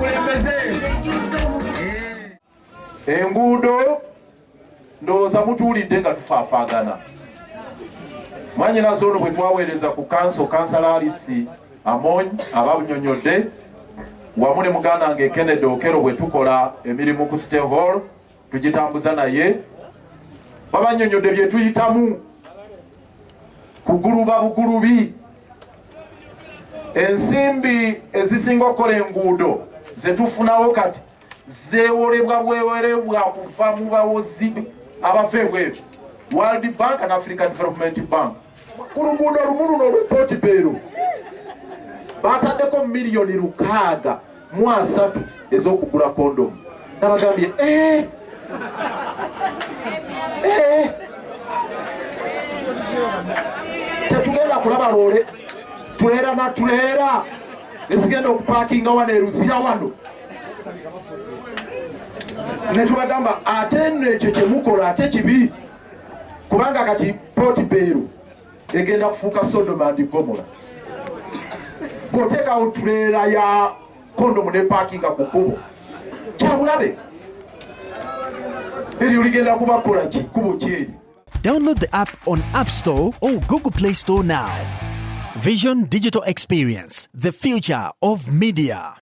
Abakulembeze. Enguudo ndowooza mutuwulidde nga tufaafaagana. Mwanyinaze ono bwe twaweereza ku kanso, kansala Alice Amony ababunyonyodde wamu ne muganda wange Kennedy Okello, bwe tukola emirimu ku City Hall tugitambuza naye, babanyonyodde bye tuyitamu kuguluba bugulubi. Ensimbi ezisinga okukola enguudo zetufunawo kati zeewolebwa bwewerebwa kuva mu bawozi abava ebweru, World Bank and African Development Bank. Ku luguudo lumu luno olw'e Portbell bataddeko 630 million ez'okugula kondomu. Nabagambye, eh, eh. Tetugenda kulaba loole tuleera na tuleera ezigenda okupaakinga wano eruzira wano ne tubagamba, ate nno ekyo kyemukola ate kibi, kubanga kati Portbell egenda kufuuka Sodom and Gomora. Bw'oteekawo tuleera ya kondomu ne paakinga ku kkubo, kyabulabe eryo ligenda kubakola ki kkubo kyeri. Download the app on App Store or Google Play Store now. Vision Digital Experience, the future of media.